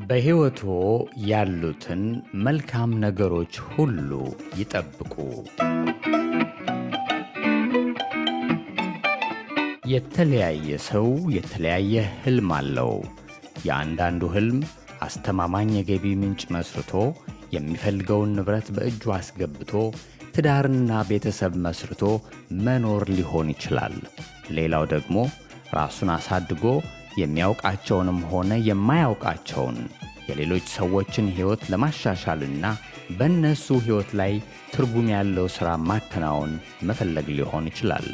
በሕይወትዎ ያሉትን መልካም ነገሮች ሁሉ ይጠብቁ። የተለያየ ሰው የተለያየ ሕልም አለው። የአንዳንዱ ሕልም አስተማማኝ የገቢ ምንጭ መስርቶ፣ የሚፈልገውን ንብረት በእጁ አስገብቶ፣ ትዳርና ቤተሰብ መስርቶ መኖር ሊሆን ይችላል። ሌላው ደግሞ ራሱን አሳድጎ የሚያውቃቸውንም ሆነ የማያውቃቸውን የሌሎች ሰዎችን ሕይወት ለማሻሻልና በእነሱ ሕይወት ላይ ትርጉም ያለው ሥራ ማከናወን መፈለግ ሊሆን ይችላል።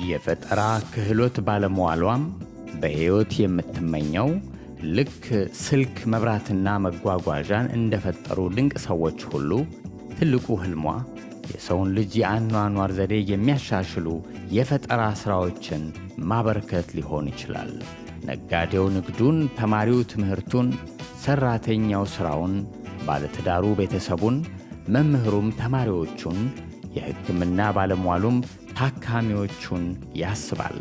የፈጠራ ክህሎት ባለመዋሏም በሕይወት የምትመኘው ልክ ስልክ፣ መብራትና መጓጓዣን እንደፈጠሩ ድንቅ ሰዎች ሁሉ ትልቁ ሕልሟ የሰውን ልጅ የአኗኗር ዘዴ የሚያሻሽሉ የፈጠራ ሥራዎችን ማበርከት ሊሆን ይችላል። ነጋዴው ንግዱን፣ ተማሪው ትምህርቱን፣ ሠራተኛው ሥራውን፣ ባለትዳሩ ቤተሰቡን፣ መምህሩም ተማሪዎቹን፣ የሕክምና ባለሟሉም ታካሚዎቹን ያስባል።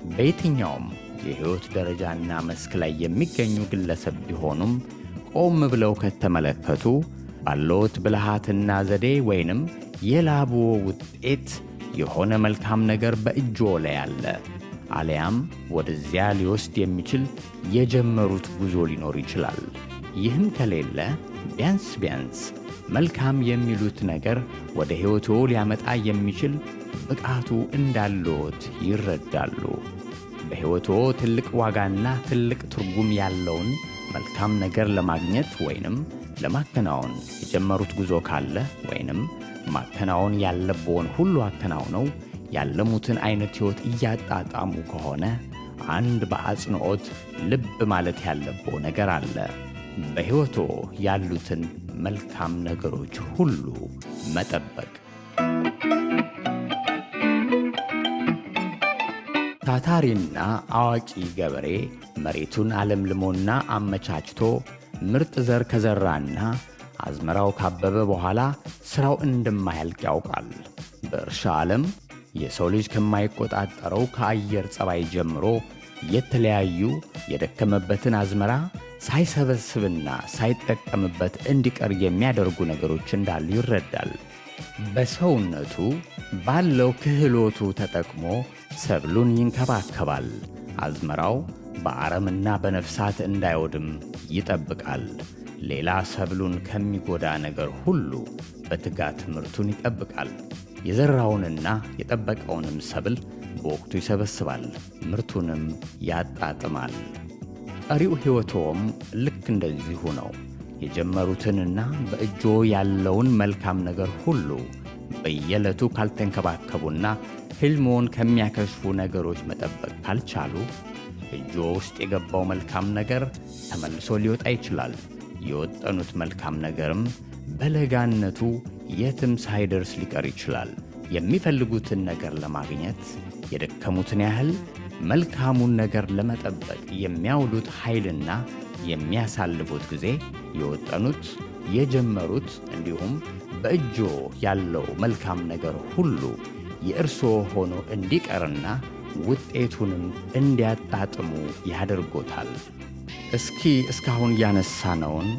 በየትኛውም የሕይወት ደረጃና መስክ ላይ የሚገኙ ግለሰብ ቢሆኑም ቆም ብለው ከተመለከቱ ባለዎት ብልሃትና ዘዴ ወይንም የላብዎ ውጤት የሆነ መልካም ነገር በእጅዎ ላይ አለ፣ አሊያም ወደዚያ ሊወስድ የሚችል የጀመሩት ጉዞ ሊኖር ይችላል። ይህም ከሌለ ቢያንስ ቢያንስ መልካም የሚሉት ነገር ወደ ሕይወትዎ ሊያመጣ የሚችል ብቃቱ እንዳለዎት ይረዳሉ። በሕይወትዎ ትልቅ ዋጋና ትልቅ ትርጉም ያለውን መልካም ነገር ለማግኘት ወይንም ለማከናወን የጀመሩት ጉዞ ካለ ወይንም ማከናወን ያለብዎን ሁሉ አከናውነው ያለሙትን አይነት ሕይወት እያጣጣሙ ከሆነ አንድ በአጽንዖት ልብ ማለት ያለብዎ ነገር አለ። በሕይወትዎ ያሉትን መልካም ነገሮች ሁሉ መጠበቅ። ታታሪና አዋቂ ገበሬ መሬቱን አለምልሞና አመቻችቶ ምርጥ ዘር ከዘራና አዝመራው ካበበ በኋላ ሥራው እንደማያልቅ ያውቃል። በእርሻ ዓለም የሰው ልጅ ከማይቆጣጠረው ከአየር ጸባይ ጀምሮ የተለያዩ የደከመበትን አዝመራ ሳይሰበስብና ሳይጠቀምበት እንዲቀር የሚያደርጉ ነገሮች እንዳሉ ይረዳል። በሰውነቱ ባለው ክህሎቱ ተጠቅሞ ሰብሉን ይንከባከባል። አዝመራው በአረምና በነፍሳት እንዳይወድም ይጠብቃል። ሌላ ሰብሉን ከሚጎዳ ነገር ሁሉ በትጋት ምርቱን ይጠብቃል። የዘራውንና የጠበቀውንም ሰብል በወቅቱ ይሰበስባል፣ ምርቱንም ያጣጥማል። ቀሪው ሕይወትዎም ልክ እንደዚሁ ነው። የጀመሩትንና በእጅዎ ያለውን መልካም ነገር ሁሉ በየዕለቱ ካልተንከባከቡና ሕልምዎን ከሚያከሽፉ ነገሮች መጠበቅ ካልቻሉ እጅዎ ውስጥ የገባው መልካም ነገር ተመልሶ ሊወጣ ይችላል። የወጠኑት መልካም ነገርም በለጋነቱ የትም ሳይደርስ ሊቀር ይችላል። የሚፈልጉትን ነገር ለማግኘት የደከሙትን ያህል መልካሙን ነገር ለመጠበቅ የሚያውሉት ኃይልና የሚያሳልፉት ጊዜ የወጠኑት፣ የጀመሩት እንዲሁም በእጅዎ ያለው መልካም ነገር ሁሉ የእርስዎ ሆኖ እንዲቀርና ውጤቱንም እንዲያጣጥሙ ያደርጎታል። እስኪ እስካሁን ያነሳነውን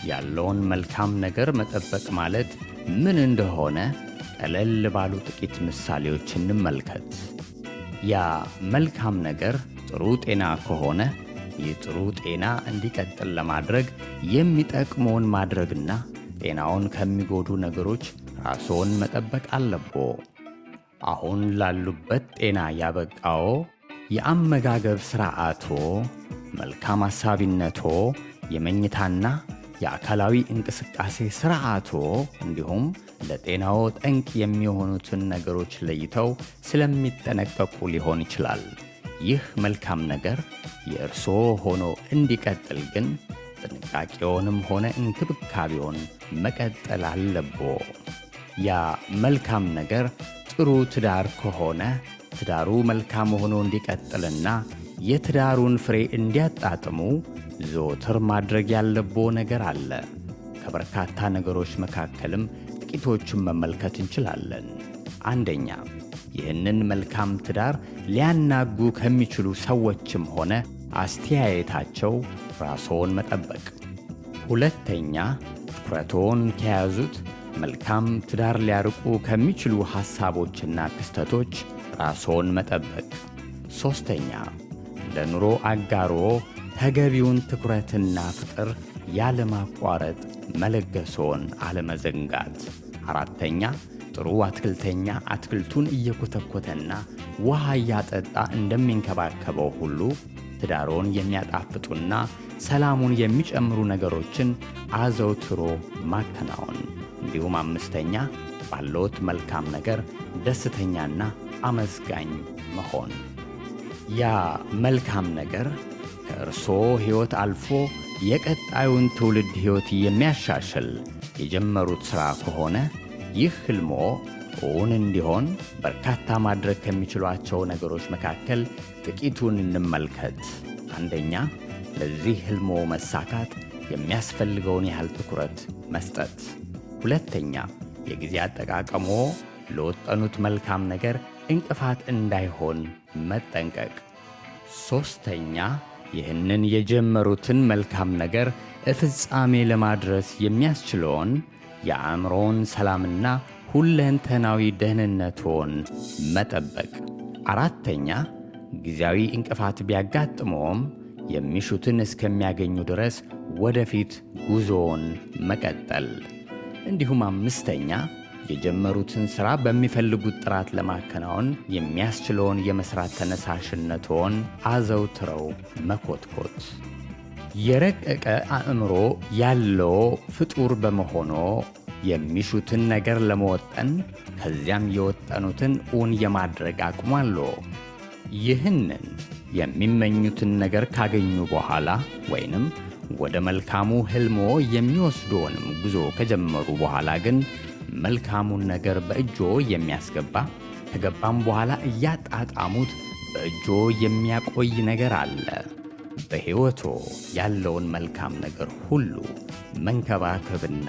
ያለውን መልካም ነገር መጠበቅ ማለት ምን እንደሆነ ቀለል ባሉ ጥቂት ምሳሌዎች እንመልከት። ያ መልካም ነገር ጥሩ ጤና ከሆነ ይህ ጥሩ ጤና እንዲቀጥል ለማድረግ የሚጠቅመውን ማድረግና ጤናውን ከሚጎዱ ነገሮች ራስዎን መጠበቅ አለብዎ። አሁን ላሉበት ጤና ያበቃዎ የአመጋገብ ሥርዓትዎ፣ መልካም አሳቢነትዎ፣ የመኝታና የአካላዊ እንቅስቃሴ ሥርዓትዎ እንዲሁም ለጤናዎ ጠንቅ የሚሆኑትን ነገሮች ለይተው ስለሚጠነቀቁ ሊሆን ይችላል። ይህ መልካም ነገር የእርስዎ ሆኖ እንዲቀጥል ግን ጥንቃቄውንም ሆነ እንክብካቤውን መቀጠል አለብዎ። ያ መልካም ነገር ጥሩ ትዳር ከሆነ ትዳሩ መልካም ሆኖ እንዲቀጥልና የትዳሩን ፍሬ እንዲያጣጥሙ ዘወትር ማድረግ ያለብዎ ነገር አለ። ከበርካታ ነገሮች መካከልም ጥቂቶቹን መመልከት እንችላለን። አንደኛ፣ ይህንን መልካም ትዳር ሊያናጉ ከሚችሉ ሰዎችም ሆነ አስተያየታቸው ራስዎን መጠበቅ። ሁለተኛ፣ ትኩረትዎን ከያዙት መልካም ትዳር ሊያርቁ ከሚችሉ ሐሳቦችና ክስተቶች ራስዎን መጠበቅ። ሦስተኛ፣ ለኑሮ አጋርዎ ተገቢውን ትኩረትና ፍቅር ያለማቋረጥ መለገስዎን አለመዘንጋት። አራተኛ፣ ጥሩ አትክልተኛ አትክልቱን እየኮተኮተና ውሃ እያጠጣ እንደሚንከባከበው ሁሉ ትዳሮን የሚያጣፍጡና ሰላሙን የሚጨምሩ ነገሮችን አዘውትሮ ማከናወን። እንዲሁም አምስተኛ፣ ባለዎት መልካም ነገር ደስተኛና አመስጋኝ መሆን። ያ መልካም ነገር ከእርስዎ ሕይወት አልፎ የቀጣዩን ትውልድ ሕይወት የሚያሻሽል የጀመሩት ሥራ ከሆነ ይህ ሕልሞ እውን እንዲሆን በርካታ ማድረግ ከሚችሏቸው ነገሮች መካከል ጥቂቱን እንመልከት። አንደኛ፣ ለዚህ ሕልሞ መሳካት የሚያስፈልገውን ያህል ትኩረት መስጠት። ሁለተኛ፣ የጊዜ አጠቃቀሞ ለወጠኑት መልካም ነገር እንቅፋት እንዳይሆን መጠንቀቅ። ሦስተኛ፣ ይህንን የጀመሩትን መልካም ነገር ፍጻሜ ለማድረስ የሚያስችለውን የአእምሮን ሰላምና ሁለንተናዊ ደህንነትዎን መጠበቅ። አራተኛ፣ ጊዜያዊ እንቅፋት ቢያጋጥመውም የሚሹትን እስከሚያገኙ ድረስ ወደፊት ጉዞውን መቀጠል። እንዲሁም አምስተኛ፣ የጀመሩትን ሥራ በሚፈልጉት ጥራት ለማከናወን የሚያስችለውን የመሥራት ተነሳሽነትዎን አዘውትረው መኮትኮት። የረቀቀ አእምሮ ያለው ፍጡር በመሆኖ የሚሹትን ነገር ለመወጠን ከዚያም የወጠኑትን እውን የማድረግ አቅሙ አለው። ይህንን የሚመኙትን ነገር ካገኙ በኋላ ወይንም ወደ መልካሙ ሕልሞ የሚወስድዎንም ጉዞ ከጀመሩ በኋላ ግን መልካሙን ነገር በእጆ የሚያስገባ፣ ከገባም በኋላ እያጣጣሙት በእጆ የሚያቆይ ነገር አለ። በሕይወቶ ያለውን መልካም ነገር ሁሉ መንከባከብና